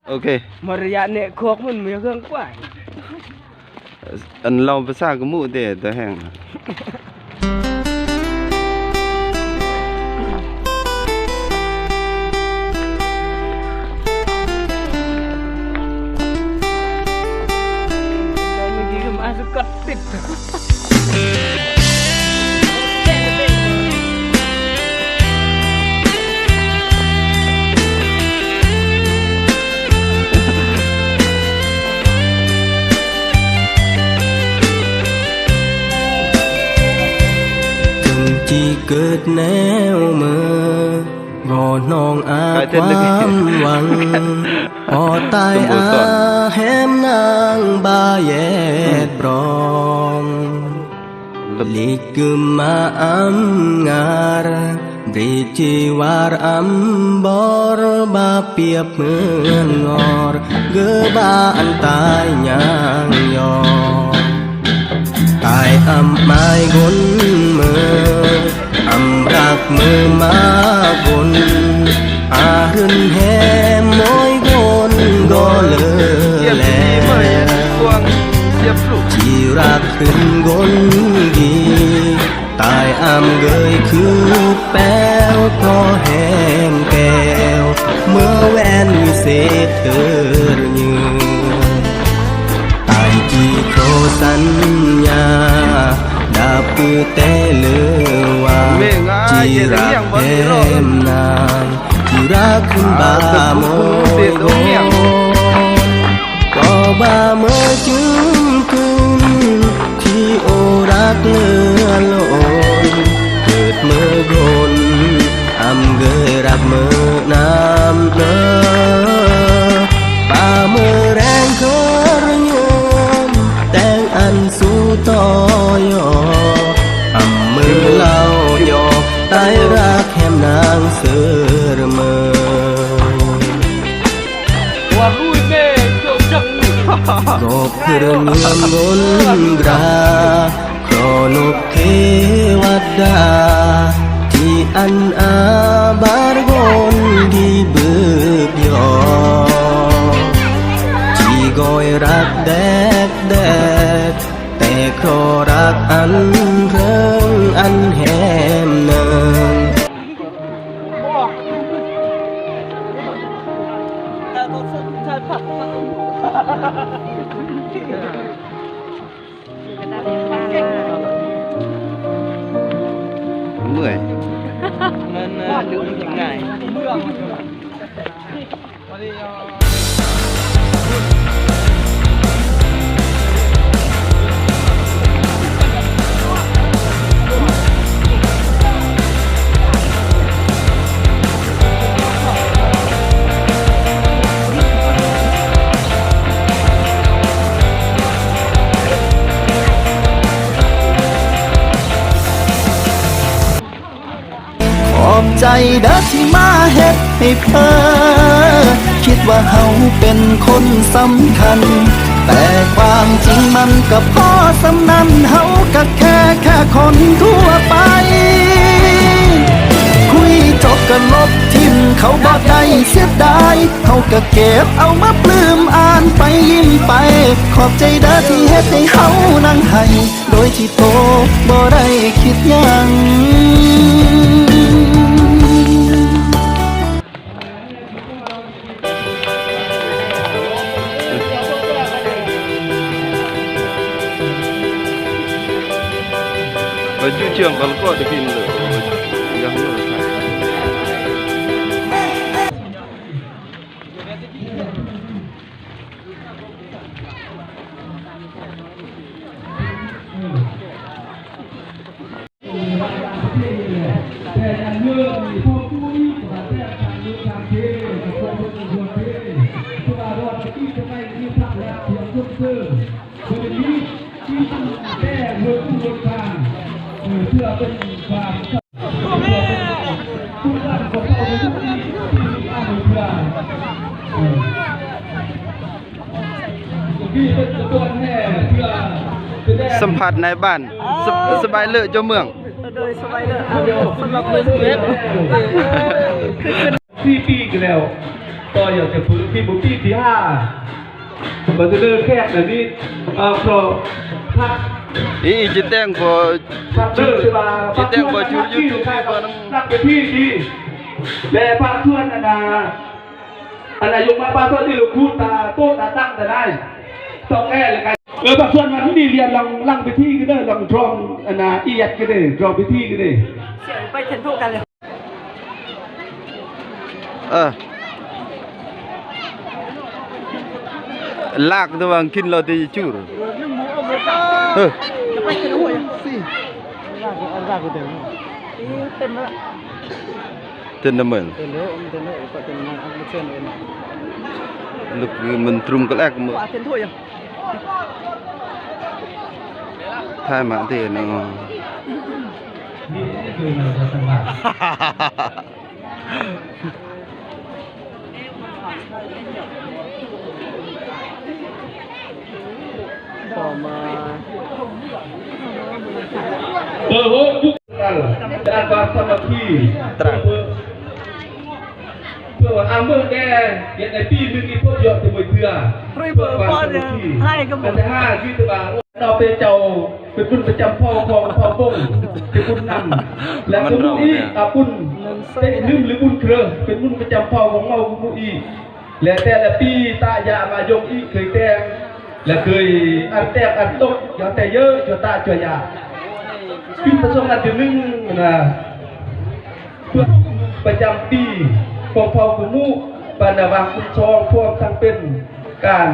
ໂອເຄ ມາລະຍາດແນະຄອກມັນມີເຄື່ອງກວ່າຍ ອັນເວົ້າພາສາກະໝູເຕ ແຕ່ແຮງ ຈຶ່ງຈີເກີດແນວເມີ ກໍນ້ອງອາຄວາມຫວັງ ກໍຕາຍອາແຮມນາງບາແຍດບຣອງ ລິກກຶມມາອຳງາດ ບຣິຈີວາດອຳບໍລ ບາປຽບເໝືອນງອດ ເກີບາອັນຕາຍຍ່າງຢອກ ຕາຍອຳມາຍກົນເມີ ອຳລັກເມີມາກົນ ອາຮຶນແຮມໂມຍກົນກໍເລີແລ ຈີລັກຮຶນກົນດີ ຕາຍອຳເກີຍຄືແປ້ວ ກໍແຮມແກ້ວ ເມີແວ່ນວິເສດເທີດຍືນ ຕາຍຈີໂຄສັນຍາ ດາບປືແຕ່ເລີວ່າ ຈີລັກແຮມນາງ ຈີລັກຂຶ້ນບາໂມຍໂກ ກໍບາເມີຈຶ່ງກຶນ ທີ່ໂອລັກເລືອລົ້ນ ເກີດເມີກົນ ອຳເກີຍລັກເມີນຳເນີ ປາເມີແລງເຄີຍຍອມ ແຕ່ງອັນສູ່ຕໍ່ຍໍ ອຳເມີເລົ່າຍໍ ຕາຍລັກແຮມນາງເສີເມີ ກອບເພື່ອເມືອງງົນກຣາ ເພາະນົກເທວະດາ ທີ່ອັນອາບາດກົນທີ່ບຶບຢອ ທີ່ກອຍລັກແດກແດກ ແຕ່ເພາະລັກອັນເທິງອັນແຮມເນີງ. ເມື່ອຍ ມັນ ມັນງ່າຍ. ຂອບໃຈເດີທີ່ມາເຮັດໃຫ້ເພີ ຄິດວ່າເຮົາເປັນຄົນສຳຄັນ ແຕ່ຄວາມຈິງມັນກໍພໍສ່ຳນັ້ນ ເຮົາກໍແຄ່ ແຄ່ຄົນທົ່ວໄປ ຄຸຍຈົບກໍລົບຖິ້ມ ເຂົາບໍ່ໄດ້ເສຍດາຍ ເຮົາກໍເກັບເອົາມາປຶ້ມ ອ່ານໄປຍິ້ມໄປ ຂອບໃຈເດີທີ່ເຮັດໃຫ້ເຮົານັ່ງໄຫ້ ໂດຍທີ່ໂຕບໍ່ໄດ້ຄິດຫຍັງ. ສຳພາດນາຍບ້ານ ສະ ສະບາຍເລີເຈົ້າເມືອງ ໂດຍ ສະບາຍເລີ ສຳລັບມື້ສິບເອັດ ສີ່ປີກະແລ້ວ ກໍຢາກຈະຝຶກທີ່ບຸດທີທີ່ຫ້າ ມາສະເໜີແຂກແບບນີ້ ເອີ ຂໍພັກ ອີ ອີ ຈິແຕງບໍ່ ພັກເດີ ຊິແຕ່ງບໍ່ຈູດຢູທູບ ບໍ່ນຳ ນັກເປັນທີ່ດີ ແລະ ພາກສ່ວນອັນນ່າ ອັນນາຍົກມາປາກສ່ວນທີ່ລູກຄູຕາໂຕຕາຕັ້ງຕາໄດ້ ຕ້ອງແອລະກັນ ເອີ ພາກສ່ວນມາທີ່ນີ້ລຽນຫຼັງ ຫຼັງເວທີກໍເດີ ຫຼັງດຣອມ ອັນນາ ອີແອັດກໍເດີ ດຣອມເວທີກໍເດີ ສຽງໄປເຫັນທຸກັນເລີຍ. ເອີ ລາກຕະວັງກິນເຫຼົ້າຕິຈູ ເອີ ເຕັມແລ້ວ ເຕັມແລ້ວເໝິ້ນ ເຕັມແລ້ວ ເຕັມແລ້ວ ກໍເຕັມແລ້ວ ເຊີນເອີນ ລຶກມັນຕຣູງກະແລກເໝິ້ນ ຖ່າຍມາເດເນາະ. ຕໍ່ມາ ເບີຫົກ ດ້ານຄວາມສາມັກຄີ ຕຣາ ເພື່ອວ່າອາເມີແດ່ ເຮັດໃນປີໜຶ່ງອີ່ພົບຢອດແຕ່ມື້ເທື່ອ ເພື່ອຄວາມສາມັກຄີ ອັນທີຫ້າ ຄືແຕ່ວ່າ ເນາະ ເປັນເຈົ້າ ເປັນບຸນປະຈຳເຜົ່າຂອງເຜົ່າບົງ ເປັນບຸນນຳ ແລະ ກະໝູ່ອີກ ອາ ບຸນເຕັກໜຶມ ຫຼື ບຸນເຄີ ເປັນບຸນປະຈຳເຜົ່າຂອງເຮົາກະໝູ່ອີກ ແລະ ແຕ່ລະປີຕາຢາມາຍົງອີກເຄີຍແຕ່ງ ແລະ ເຄີຍອັນແຕກອັນຕົກ ຢາແຕ່ເຢີ ຈວຍຕາຈວຍຢາ ຈຸດປະສົງອັນທີໜຶ່ງນະ ປະຈຳປີຂອງເຜົ່າກຸມຸ ບັນດາວັງຄຸນຊອງ ພ້ອມທັງເປັນການ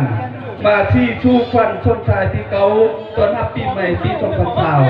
ມາຊີ້ສູ່ຂວັນຊົນຊາຍທີເກົ້າ ຕ້ອນຮັບປີໃໝ່ປີສອງພັນຊາວ